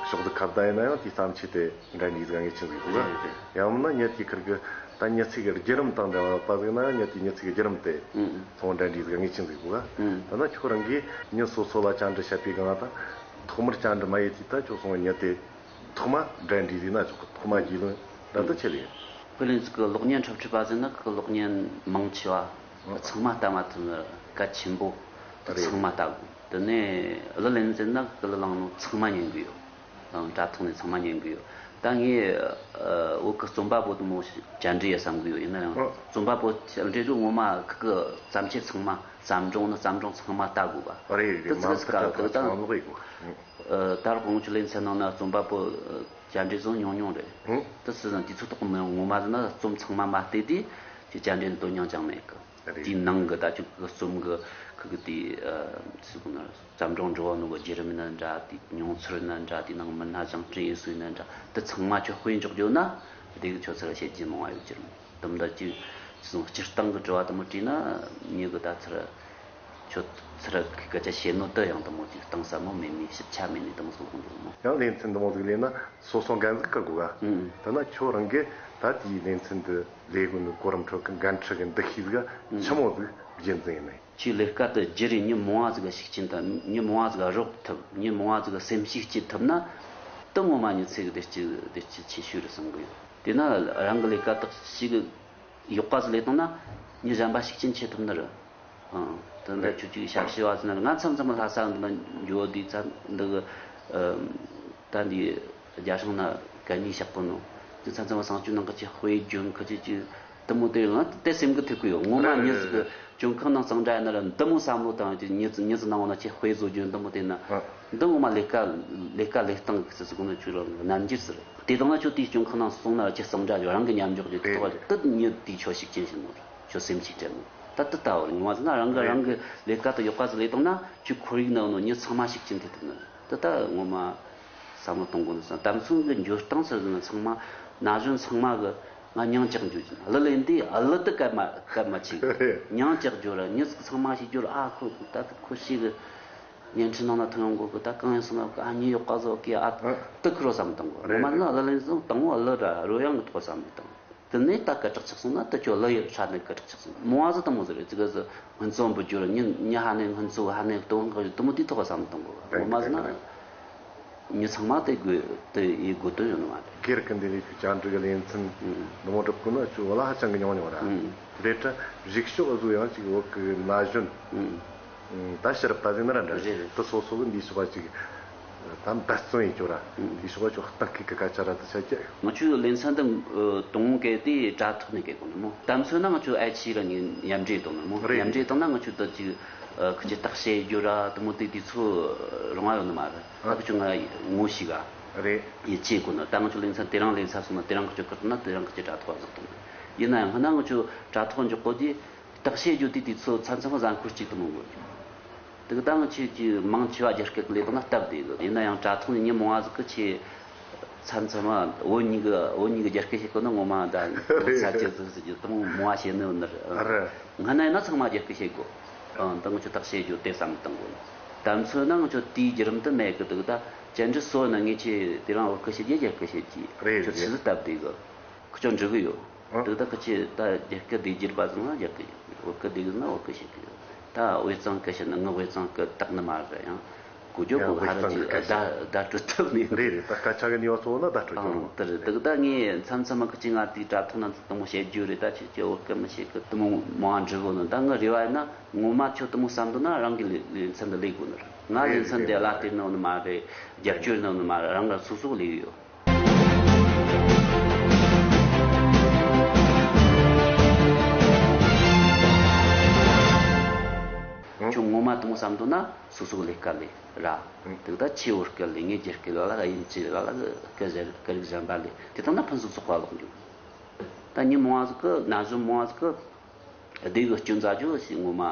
ཕྱོགས་སུ་ཁ་བརྡ་ཡིན་ན་ཡང་དེའི་བརྩམས་ཆོས་དེ་འདྲ་འདྲ་ཟིག་ངེས་ཅན་ཟིག་འདུག་ལ། རེད་རེད། ཡང་མིན་ན་ཉིད་ཀྱི་ཁིར་གི་ད་མྱི་ཚེ་གི་བརྒྱུད་རིམ་དང་འབྲེལ་བ་ཡོད་པ་ཟིག་ན་ཡང་ཉིད་ཀྱི་མྱི་ཚེ་གི་བརྒྱུད་རིམ་དེ་ཨང་ཚོང་འདྲ་འདྲ་ཟིག་ངེས་ཅན་ཟིག་འདུག་ལ། ཨང་ད་ན་ཁྱོད་རང་གིས་མྱི་སོ་སོ་ལ་བཅར་འདྲི་བྱེད་པའི་སྒང་ལ་ད་ཐོག་མར་བཅར་འདྲི་མ་ཡེ་དུས་ད་ཁྱོད་སོང་བའི་མྱི་དེ་ཐོག་མ་འདྲ་འདྲ་ཟིག་ན་ཆོག་གི། ཐོག་མ་རྒྱུས་ལོན་ད་ལྟ་ཆེད་ལས་ཡིན། ཁོས་ལེན་ཚུལ་གི་གློག་བརྙན་འཁྲབ་ཁྲིད་པ་ཟེར་ན་ཁོས་གློག་བརྙན་མང་ཆེ་བ་ཚང་མ་ལྟ་མ་ཐུབ་ནི་གལ་ཆེན་པོ་རེད། ཚང་མ་ལྟ་དགོས། དེ་ནས་གླུ་ལེན་ཟེར་ན་གླུ་བླངས་ནོ་ཚང་མ་ཉན་གི་ཡོད། ཨང་དྲ་ཐོག་ནས་ཚང་མ་ཉན་གི་ཡོད། ད་ངས་ཨ། བོད་གི་རྩོམ་པ་པོ་དུ་མོ་བཅར་འདྲི་ཡེ་བསམ་གི་ཡོད། ཡིན་ན་ཡང་ཨ། རྩོམ་པ་པོ་བཅར་འདྲི་དུས་ངོ་མ་ཁོ་གི་བརྩམས་ཆོས་ཚང་མ་བརྩམས་སྒྲུང་ནི་བརྩམས་སྒྲུང་ཚང་མ་ལྟ་དགོས་པ། རེད་རེད། དེ་ཚིག་ཚིག་ག་དེ་དང་། ཨ། ད་རུང་ང་ཆོ་ལེ་ཚན་ནང་ན་རྩོམ་པ་པོ་བཅར་འདྲི་བཟོ་ཉུང་ཉུང་རེད། ཨང་། དེ་སུ་ཟིག་དུས་ཚོད་ཐོག་མི་ཡོང་ངོ་མ་ཟིག་ན་རྩོམ་ཚང་མ་མ་བལྟས་དུས་ཀྱི་བཅར་འདྲི་ནི་དོན་སྙིང་ཅང་མེད་གི། རེད། དེའི་ནང་གི་ད་ཅིག་གི་རྩོམ་གི་ཁུ་གི་དེ་ཨ་སུ་གི་ན་བརྩམས་སྒྲུང་འབྲི་བ་ནོ་གི་བརྒྱུད་རིམ་ཡིན་ན་འདྲ། དེ་མྱོང་ཚོར་ཡིན་ན་འདྲ། དེ་ནང་མི་སྣ་བཞེངས་སྐྲུན་ཡེ་སྲོལ་ཡིན་ན་འདྲ། དེ་ཚང་མ་ཁྱོད་དཔེ་འཇོག་རྒྱུ་ན་དེ་གི་ཁྱོད་ཚུར་བཤད་རྒྱུ་མང་བ་ཡོད་རྒྱུ་རེད། དེ་མ་ད་ཅིག་སྤྱིར་བཏང་གི་དྲི་བ་དུ་མ་དྲིས་ན་མྱི་གི་ད་ཚུར་ཁྱོད་ཚུར་སྐད་ཆ་བཤད་ནོ་དེ་ཡང་དུ་མོ་ཅིག་གཏིང་ཟབ་མོ་མེད་ནི། ཞིབ་ཆ་མེད་ནི་དུ་མོ་སོང་གི་འདུག་མོ། ཡང་ལེ་ཚན་དུ་མོ་ཟིག་ལས་ན་སོ་སོ་འགན་ཟིག་ཁུར་དགོས་ག། ཨང་། དེ་ན་ཁྱོད་རང་གིས་ད་དེའི་ལེ་ཚན་འདི་ལས་དགོས་ནི་གོ་རིམ་ཁྲོད་ཀྱི་འགན་འཁྲི་གི་འདུ་ཤེས་ཟིག་ཆི་མོ་ཟིག་རྒྱུན་འཛིན་ཡིན་ནི། ཁྱོས་ལས་ཀ་དེ་བརྒྱུད་རེས་མྱི་མང་བ་ཟིག་ག་ཤུགས་རྐྱེན་ཐེབས། མྱི་མང་བ་ཟིག་ག་རོགས་ཐུབ། མྱི་མང་བ་ཟིག་ག་སེམས་ཤུགས་སྐྱེད་ཐུབ་ན་དེ་ངོ་མ་མྱི་ཚེ་གི་བདེ་སྐྱིད་བདེ་སྐྱིད་ཆེ་ཤོས་རེད་བསམ་གི་ཡོད། དེ་ན་རང་གི་ལས་ཀ་དག་ཞིག་གི་ཡག་པ་ཟིག་ལས་བཏང་ན་མྱི་གཞན་པ་ཤུགས་རྐྱེན་ཆེ་ཐུབ་ནི་རེད། ཨང་། དེ་འདྲ་ཁྱོད་ཀྱིས་ཞབས་ཞུ་བ་ཟེར་ན་ང་མཚམས་མཚམས་ལྷ་ས་འདི་ན་འགྱོ་དུས་ཙམ་འདི་གི་ཨ་ད་འདི་རྒྱ་སྲང་ན་གད་སྙིགས་ཞག་པོ་ནོ། དེ་མཚམས་མཚམས་བསང་ཆུ་ནང་གི་ཅིག་དཔེ་རྒྱུན་ཁ་ཅིག་ཅིག་དུ་མོ་དེ་ལ་དེ་སེམས་གི་ཐུག་གི་ཡོད། ངོ་མ་མྱི་ཟིག་གི་གྱོན་ཁང་ནང་གཙང་སྦྲ་ཡིན་ན་ར་འདི་མོ་བསམ་བློ་བཏང་ཡོད་དུས་མྱི་ཟིག་མྱི་ཟིག་ནང་འོ་ན་ཅིག་དཔེ་བཟོ་རྒྱུ་འདི་མོ་དེ་ན་འདི་ངོ་མ་ལས་ཀ་ལས་ཀ་ལས་སྟངས་གི་ཟེར་ཟིག་གོ་ན་ཆུ་ར་རྣམ་འགྱུར་ཟེར། དེ་དང་ན་ཁྱོད་དེའི་གྱོན་ཁང་ནང་སོང་ན་ར་ཅིག་གཙང་སྦྲ་ཡོད། རང་གི་མཉམ་འཇོག་རྒྱུ་དེ་ཐོག་དེ་མྱི་དེའི་ཁྱོད་ཤུགས་རྐྱེན་ཞིག་ནོ་ར། ཁྱོད་སེམས་ཤུགས་སྤྲད་ནོ། ད་དེ་ལྟ་བུ་རེད། ངོ་མ་ཟེར་ན་རང་གི་རང་གི་ལས་ཀ་དེ་ཡག་པ་ཟིག་ལས་བཏང་ན་ཁྱོད་ཁོར་ཡུག་ནང་ནོ་མྱི་ཚང་མ་ཤུགས་རྐྱེན་ཐེབས་ཐུབ་ནི་རེད། དེ་ལྟ་ངོ་མ་ བསམ་བློ་གཏོང་དགོས་ནི་སོང་། དམ་སྲུང་གི་འཇོར་སྟངས་སུ་ཟིན་ན་ཚང་མ་ན་གཞོན་ཚང་མ་གི་ང་མྱིང་ལྕགས་འཇོག་གི་གླུ་ལེན་དུས་གླུ་དེ་གལ་མ་གལ་མ་ཆེ་གི། མྱིང་ལྕགས་འཇོག་ར་མྱི་ཚང་མ་ཞིག་འཇོར། ཨ་ཁོ་ད་ཁོ་ཞིག་གི་བརྙན་འཕྲིན་ནང་ན་ཐོན་ཡོང་གོ་གི། ད་གང་ཡིན་སོང་ན་གི་ཨ་མྱི་ཡོད་ག་བཟོ་གི་ཨ་དེ་ཁུར་བསམ་བཏང་གོ། ངོ་མ་ནི་གླུ་ལེན་སོང་དང་བོ་གླུ་ར་རོལ་དབྱངས་གི་ཐོག་བསམ་བཏང་། དེ་ནས་ད་སྐད་གྲགས་ཆགས་སོང་ན་དེ་ཁྱོད་གླུ་ཡི་ཧྲ་ནས་སྐད་གྲགས་ཆགས་སོང་། མོ་ཨ་ཟི་དང་མོ་ཟི་རེད་ཅི་ག་ཟི་སྔོན་ཚོ་འབུ་རྒྱུ་ར་མྱི་མྱི་ཧ་ནས་སྔོན་ཚོ་ཧ་ནས་སྟོན་གི་དེ་མོ་དེ་ཐོག་བསམ་བཏང་གོ། ངོ་མ་ཟི་ན། མྱི་ཚང་མ་དེ་དགོས་དེ་ཡི་དགོས་དོན་ཡོད་ནི་མ་རེད། སྒེར་གི་འདི་རིགས་ཀྱི་བཅར་འདྲི་གི་ལེ་ཚན་ཨུམ། འདི་མོ་སྒྲུབ་དགོས་ན་ཁྱོད་བོད་ལ་ཧ་ཅང་གི་ཉུང་ཉུང་ར། ཨུམ། དེ་འདྲ་རིག་ཕྱོགས་བཟོ་ཡང་ཅིག་བོད་གི་ན་གཞོན་ཨུམ། ད་ཕྱི་རབས་པ་ཟིག་ནི་ར་འདྲ་རེད་རེད། དེ་སོ་སོ་གི་འདིའི་ཕྱོགས་པ་ཅིག་ད་འབད་བརྩོན་ཡིན་ཁྱོད་ར། ཨུམ། དེའི་ཕྱོགས་པ་ཁྱོད་གཏན་འཁེལ་གི་སྐད་ཆ་ར་དེ་བཤད་ཀྱི། ང་ཚོའི་ལེ་ཚན་འདི་ཨུ་དང་བོ་གལ་ཏེ་དྲ་ཐོག་ནས་གལ་གོ་ནི་མོ། དམ་སོ་ན་ང་ཚོ་ཨ་ཆི་ར་ངས་མཉམ་འབྲེལ་གཏོང་ནི་མོ། རེད། མཉམ་འབྲེལ་བཏང་ན་ང་ཚོ་ད་ཅིག་ཨ་ཁི་ཅི་བརྟག་དཔྱད་རྒྱུ་ར་དེ་མོ་དེ་དུས་ཚོད་རིང་བ་ཡོད་ནི་མ་རེད། ཨ་ཁི་ཅི་ང་ངོ་ཤེས་ག་རེད། ཡིད་ཆེས་གོ་ན་ད་ང་ཚོ་ལེ་ཚན་དེ་རིང་ལེ་ཚན་སོང་ན་དེ་རིང་ཁི་ཅི་བསྐུར་ན་དེ་རིང་ཁི་ཅི་དྲ་ཐོག་བཟོ་གཏོང་ནི། ཡིན་ན་ཡང་སྔ་ན་ང་ཚོ་དྲ་ཐོག་འཇོག་གོ་དུས་བརྟག་དཔྱད་རྒྱུ་དེ་དུས་ཚོད་མཚམས་མཚམས་གཟའ་འཁོར་གཅིག་དེ་མོ་དགོས། དེ་གི་ད་ང་ཆོས་ཀྱི་མང་ཆེ་བ་རྒྱ་སྐད་ཀྱི་ལས་དོན་ལ་སྟབས་བདེ་གི། ཡིན་ན་ཡང་དྲ་ཐོག་ནས་མྱི་མང་བ་ཟིག་གི་ཆེ་མཚམས་མཚམས་མ་བོད་གཉིས་ཀྱི་བོད་གཉིས་ཀྱི་རྒྱ་སྐད་བཤད་གོ་ན་ངོ་མ་ད་ངོ་ཚ་ཅི་ཟིག་ཟེར་རྒྱུ་དེ་མོ་མང་བ་བཤད་ནི་ཡོད་ནི་རེད། ང་ན་ཡིན་ན་ཚང་མ་རྒྱ་སྐད་བཤད་དགོས། ཨང་ད་ང་ཆོས་བརྟག་དཔྱད་རྒྱུ་དེ་བསམ་བློ་གཏོང་དགོས། དམ་ཚོད་ན་ང་ཆོས་དེའི་བརྒྱུད་རིམ་དུ་མེད་གི། དེ་གི་ད་བཅར་འདྲི་སོ་ན་ངས་ཆེ་དེ་རིང་བོད་སྐད་བཤད་རྒྱུ་རྒྱ་སྐད་བཤད་ཀྱི་རེད་ཁྱོད་ཆི་ཟིག་སྟབས་བདེ་གི། ཁྱོད་འགྲིག་གི་ཡོད། ཨ། དེ་ད་ཁི་ཆེ་ད་རྒྱ་སྐད་སྡེ་བརྒྱད་པ་ཟིག་ན་རྒྱ་སྐད་ཡོད། བོད་སྐད་སྡེ་གི་ན་བོད་སྐད་བཤད་གི་ཡོད། ད་དབུས་གཙང་སྐད་བཤད་ན་ངི་དབུས་གཙང་སྐད་དག་ནི་མ་རེད། ཡང་གོ་རྒྱུ་ཡང་གོ་ཧ་ར་ཅིག་བདག་བདག་སྤྲོད་ཐུབ་ནི་རེད་རེད། ད་སྐད་ཆ་གི་ནུས་པ་གཙོ་བོ་ན་བདག་སྤྲོད་རྒྱུ་རེད། དེ་རེད། དེ་གི་ད་ངས་མཚམས་མཚམས་མ་ཁི་ཆེ་ང་དེའི་དྲ་ཐོག་ན་དེ་མོ་བཤད་རྒྱུ་རེད། ད་ཁྱེད་ཀྱི་བོད་སྐད་མི་བཤད་གི་དེ་མོ་མང་བ་འདྲི་གོ་ནི། ད་ངི་རེ་བ་ཡིན་ན་ངོ་མ་ཁྱོད་དེ་མོ་བསམ་འདུག་ན་རང་གི་ལེ་ལེ་ཚན་འདི་ལས་དགོས་ནི་རེད། ང་ལེ་ཚན་འདི་གླ་སྟེར་ནི་ནི་མ་རེད། རྒྱབ་སྐྱོར་ནི་ནི་མ་རེད། རང་ག་སོ་སོ་ལས་ཡོད། ཁྱོད་ངོ་མ་དེ་མོ་བསམ་འདུག་ན་སོ་སོ་ལས་ཀ་ལས་ར། དེ་ད་ཆེ་བོ་སྐད་ལས་ངས་རྒྱ་སྐད་ལ་ལ་དབྱིན་ཇི་ལ་ལ་སྐད་གཞན་སྐད་རིགས་གཞན་པ་ལས་དེ་ལྟ་ན་ཕུན་སུམ་ཚོགས་པ་ལོག་འགྱུར། ད་ཉིན་མོ་བ་ཟིག་གི་ན་གཞོན་མོ་བ་ཟིག་གི་སྡེ་གི་སྐྱོན་མཛའ་རྒྱུ་ཞིག་ངོ་མ་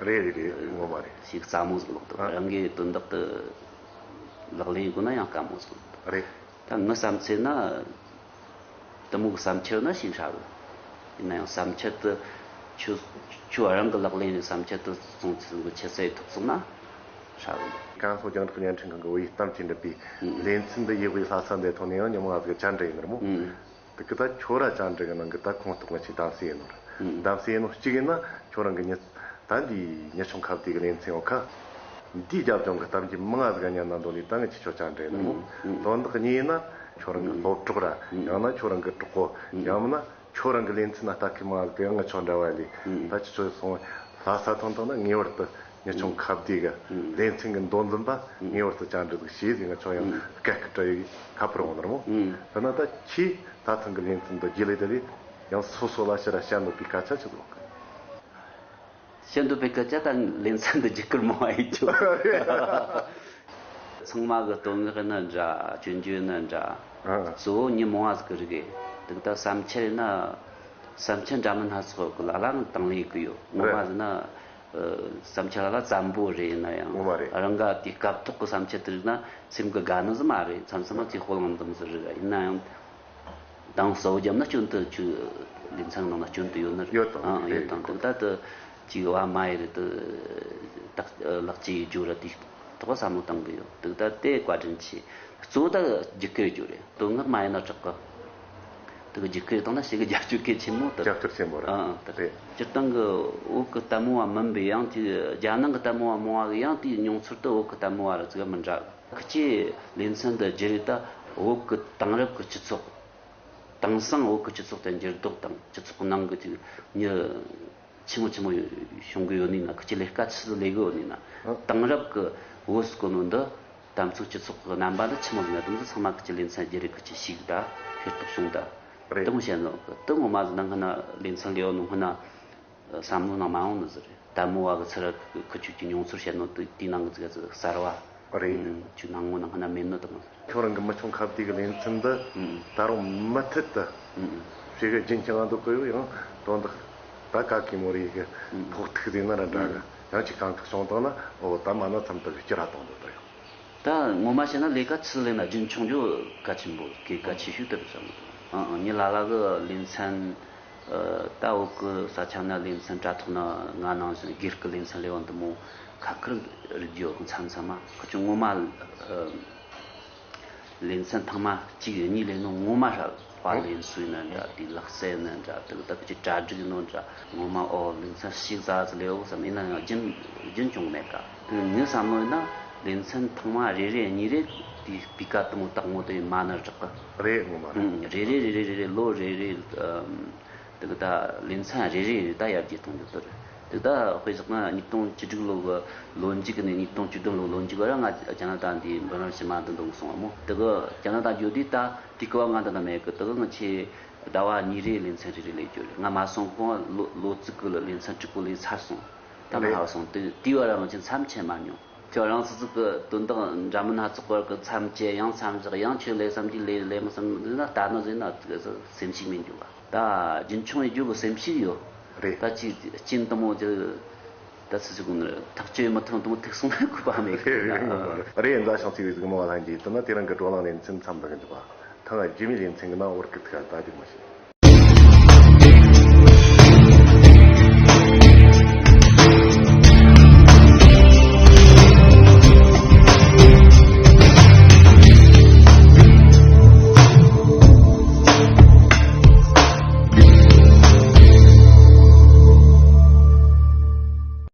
རེད་རེད་རེད། ངོ་མ་རེད། ཞིག་སླ་མོ་ཟིག་ལོག་འདུག་ཨ། རང་གི་དོན་དག་ཏུ་ལག་ལེན་དགོས་ན་ཡང་དཀའ་མོ་ཟིག་ལོག་འདུག་རེད། ད་ངི་བསམ་ཚུལ་ན། དེ་མོ་གི་བསམ་འཆར་ན་ཞིག་ཧྲ་གི། ཡིན་ན་ཡང་བསམ་འཆར་དེ་ཁྱོད་ཁྱོད་རང་གི་ལག་ལེན་ནས་བསམ་འཆར་དེ་སོང་ཚུལ་གི་ཆུ་ཚད་ཐོབ་སོང་ན་ཧྲ་གི། ཀན་ལྷོ་རྒྱང་བསྒྲགས་བརྙན་འཕྲིན་ཁང་གི་བོད་ཡིག་གཏམ་གྱི་འགྲུལ་པའི་ལེ་ཚན་འདི་ཡི་བོད་ལྷ་ས་འདིར་ཐོན་ནས་ཡང་ཉིན་མོ་ང་ཚོ་གི་བཅར་འདྲི་ཡིན་ནི་རེད་མོ། དེ་གི་ད་ཁྱོད་ར་བཅར་འདྲི་གི་ནང་གི་ད་ཁོངས་གཏོགས་ང་ཅིག་གདམ་གསེས་ཡིན་ནོ། གདམ་གསེས་ཡིན་ནོ་གཅིག་ཡིན་ན་ཁྱོད་རང་གི་མྱི་ད་འདི་མྱི་ཆུང་ཁ་བདེ་གི་ལེ་ཚན་འོ་ཁ། འདི་རྒྱབ་ལྗོངས་གི་གཏམ་རྒྱུད་མང་ང་ཟིག་ཉན་ན་འདོད་ནི་ད་ངི་ཆི་ཆོ་ཅང་འདྲེ་ནི་མོ། དོན་དག་གཉིས་ཡིན་ན་ཁྱོད་རང་གི་སློབ་གྲོགས་ར་ཡང་ན་ཁྱོད་རང་གི་གྲོགས་པོ་ཡང་མིན་ན་ཁྱོད་རང་གི་ལེ་ཚན་ན་ལྟ་མཁན་མང་ང་ཟིག་ཡང་ངི་ཆོ་འདྲ་བ་ལས་ད་ཆི་ཆོ་སོང་ལྷ་ས་ཐོན་ཐོན་ན་ངེས་པར་དུ་མྱི་ཆུང་ཁ་བདེ་གི་ལེ་ཚན་གི་མདོ་འཛིན་པ་ངེས་པར་དུ་ཅང་འདྲི་ཟིག་ཤེས་ཟིག་ངི་ཆོ་ཡང་སྐད་ཀི་བྲི་ཡི་ཁ་པར་འོང་ནི་རེད་མོ། དེ་ན་ད་ཁྱི་ད་ཐང་གི་ལེ་ཚན་དུ་རྒྱུ་ལས་དེ་ལས་ཡང་སོ་སོ་ལ་ཕྱིར་ར་བཤད་འདོད་པའི་སྐད་ཆ་ཆི་ཟིག་ལོག་གི། བཤད་འདོད་པའི་སྐད་ཆ་ད་ལེ་ཚན་འདི་རྒྱུ་སྐར་མང་བ་ཡིན་ཆོག་ཚང་མ་གི་བསྟོད་བསྔགས་ནི་འདྲ། སྐྱོན་བརྗོད་ནི་འདྲ། ཨ། གཙོ་བོ་མྱི་མང་བ་ཟིག་གི་རིགས་ཡིན། དེ་གི་ད་བསམ་འཆར་ཡིན་ན་བསམ་འཆར་འདྲ་མིན་སྣ་ཚོགས་གི་ལ་ལ་དང་ལེན་གི་ཡོད། ངོ་མ་ཟིན་ན་བསམ་འཆར་ལ་ལ་བཙན་པོ་རེད། ཡིན་ན་ཡང་ངོ་མ་རེད། རང་ག་དེ་སྐབས་ཐོག་གི་བསམ་འཆར་དེ་རིགས་ན་སེམས་གི་དགའ་ནི་ཟིག་མ་རེད། མཚམས་མཚམས་མ་ཚེ་སྤོ་ལངས་འདི་མོ་ཟིག་རིགས་ཡིན་ན་ཡང་། དང་གསལ་བོ་བརྒྱབ་ན་སྐྱོན་དུ་ཆུ་ལེ་ཚན་ནང་ན་སྐྱོན་དུ་ཡོད་ནི་རེད། ཡོད་དང་ཨང་ཡོད་དང་། དེ་ད་དུ་ཅིག་བ་མ་ཡི་རེད་དུ་ལག་ལག་ཅིག་ཡི་རྒྱུ་ར་དེ་ཐོག་བསམ་བློ་བཏང་གི་ཡོད། དེ་ད་དེ་བཀའ་དྲིན་ཆེ། གཙོ་བོ་ད་རྒྱུ་སྐར་རྒྱུ་རེད། དོན་དངོས་མ་ཡིན་ན་དྲག་གི། དེ་གི་རྒྱུ་སྐར་བཏང་ན་ཞེ་གི་རྒྱབ་སྐྱོར་གལ་ཆེན་མོ་དུ། རྒྱབ་སྐྱོར་ཆེན་མོ་རེད། ཨང་དེ་རེད། སྤྱིར་བཏང་གི་བོད་གི་ལྟད་མོ་བ་མིན་པའི་ཡང་ཅིག་རྒྱ་ནང་གི་ལྟད་མོ་བ་མང་བ་གི་ཡང་དེའི་མྱོང་ཚོར་དུ་བོད་གི་ལྟད་མོ་བ་ར་ཙི་ག་མི་འདྲ། ཁི་ཆོས་ལེ་ཚན་འདི་བརྒྱུད་རེས་ད་བོད་ཀྱི་དེང་རབས་ཀྱི་སྤྱི་ཚོགས། དེང་སང་བོད་ཀྱི་སྤྱི་ཚོགས་དེ་འགྱུར་ལྡོག་དང་སྤྱི་ཚོགས་ནང་གི་ཅིག་མྱི་ཆི་མོ་ཆི་མོ་བྱུང་གི་ཡོད་ནི་ན། ཁི་ཆོས་ལས་ཀ་ཆི་ཟིག་ལས་གི་ཡོད་ནི་ན། ཨ། དེང་རབས་ཀྱི་བོད་ཟེར་གོ་ནོ་འདི་དམ་ཚིག་སྤྱི་ཚོགས་ཀྱི་རྣམ་པ་འདི་ཆི་མོ་ཟིག་ན་དེ་ཚོ་ཚང་མ་ཁི་ཆོས་ལེ་ཚན་བརྒྱུད་རེས་ཁི་ཆོས་ཤེས་གི་ད་ཤེས་རྟོགས་བྱུང་ད། རེད། དེ་མོ་བཤད་ནོ་གི་དེ་ངོ་མ་ཟིག་ན་སྔ་ན་ལེ་ཚན་ལས་ཡོད་ནོ་སྔ་ན། བསམ་བློ་ནང་མ་འོང་ནི་ཟིག་རེད། ལྟད་མོ་བ་གི་ཚུར་ཁུ་ཆུ་གི་མྱོང་ཚོར་བཤད་ནོ་དེ་དེའི་ནང་གི་ཟིག་གསར་བ་རེད། ཁྱོད་ནང་ངོ་ནང་ན་མེད་ནི་དང་། ཁྱོད་རང་གི་མི་ཆུང་ཁ་བདེ་གི་ལེ་ཚན་འདི་ད་རུང་མུ་མཐུད་དུ་ཞེ་གི་རྒྱུན་འཁྱོངས་འདུག་གི་ཡོད། ཡང་དོན་དག་ད་ག་གེ་མོ་རེ་གི་ཕོག་ཐུག་ཟིན་ན་ར་འདྲ་གི། ཡང་ཅིག་གང་ཐུག་བྱུང་བཏང་ན་ཨོ་ད་མ་ན་མཚམས་དུ་གི་སྐྱུར་ར་གཏོང་འདུག་ད་ཡང་། ད་ངོ་མ་བཤད་ན་ལས་ཀ་ཆི་ལས་ན་རྒྱུན་འཁྱོངས་རྒྱུ་གལ་ཆེན་པོ་གལ་གལ་ཆེ་ཤོས་དེ་རེད་བསམ་གི་འདུག་ཨང་ཨང་། ངའི་ལ་ལ་གི་ལེ་ཚན། ད་བོད་གི་ས་ཆ་ན་ལེ་ཚན་དྲ་ཐོག་ན་ང་ནང་བཞིན་སྒེར་གི་ལེ་ཚན་ལས་བ་འདི་མོ་ཁ་ཁར་རིག་རྒྱུ་མཚམས་མཚམས་མ་ཁ་ཆུ་ངོ་མ། ལེ་ཚན་ཐེངས་མ་གཅིག་གཉིས་ལས་ནོ་ངོ་མ་ཧྲ་དཔའ་ལེན་སུའི་ན་འདྲ་དེ་ལག་རྩལ་ན་འདྲ་དེ་ད་ཀྱི་གྲ་སྒྲིག་ནོ་འདྲ་ངོ་མ་ཨོ་ལེ་ཚན་ཞིག་ཟ་ཟི་ལེའོ་བསམ་ཡིན་ན་ཡང་རྒྱུན་རྒྱུན་སྐྱོང་མེད་ཀ། དེ་ངས་བསམ་ནོ་ཡིན་ན་ལེ་ཚན་ཐེངས་མ་རེ་རེ་གཉིས་རེ་དེ་སྤུས་ཀ་དུ་མོ་དག་མོ་དེ་མ་ནར་དྲག་གི། རེད་ངོ་མ་རེད། ཨང་། རེ་རེ་རེ་རེ་རེ་རེ་ལོ་རེ་རེ། ཨམ། དེ་གི་ད་ལེ་ཚན་རེ་རེ་རེ་ད་ཡར་རྒྱས་གཏོང་རྒྱུ་དེ་རེད། དེ་ད་དཔེ་བཞག་ན་ཉིས་སྟོང་བཅུ་དྲུག་ལོ་གི་ལོ་མཇུག་གི་ནས་ཉིས་སྟོང་བཅུ་བདུན་ལོ་ལོ་མཇུག་བར་ང་ཇ་ན་ཏ་འདི་འབུམ་རམས་ཞིག་མ་འདི་འདུག་སོང་བ་མོ། དེ་གི་ཇ་ན་ཏ་འགྱོ་དུས་ད་དེ་གི་བ་ང་འདི་ན་མེད་གི། དེ་གི་ང་ཆེ་ཟླ་བ་གཉིས་རེ་ལེ་ཚན་རེ་རེ་ལས་རྒྱུ་རེད། ང་མ་སོང་གོང་ལོ་ལོ་གཅིག་གི་ལེ་ཚན་དྲུག་པོ་ལས་ཚར་སོང་། ད་ང་རེད། ཧ་སོང་དེ་དེ་བ་ར་ང་ཆེ་མཚམས་ཆད་མ་མྱོང་། ཁྱོད་རང་སོ་སོ་གི་དོན་དག་འདྲ་མིན་སྣ་ཚོགས་པར་གི་མཚམས་བཅད་ཡང་མཚམས་བཞག་ཡང་ཁྱོད་ལས་བསམ་གྱི་ལས་ལས་མི་བསམ་ཟེར་ན་ལྟ་ནོ་ཟེར་ན་སེམས་ཤིག་མི་འགྱུར་བ། ད་རྒྱུན་འཁྱོངས་ཡེད་རྒྱུ་གི་སེམས་ཤིག་ཡོད། རེད། ད་ཅི་སྐྱིན་དུ་མོ་ཅི་ད་སུ་ཟིག་གོ་ནི་ཐག་གཅོད་མི་ཐུང་དུ་མོ་ཐུག་སོང་ན་ཁུ་པ་མེད་གི། རེད་རེད་ངོ་མ་རེད། རེད་འཛའ་ཤང་ཚིག་རེ་ཟིག་མོ་བ་ལྷན་གྱིས་དུ་ན་དེ་རང་གི་བགྲོ་གླེང་ལེ་ཚན་མཚམས་འདི་གི་འདུག་པ། ཐང་རྒྱུ་མི་ལེ་ཚན་གི་ནང་བར་གི་ཐུག་ད་རྒྱུ་མ་ཤེས།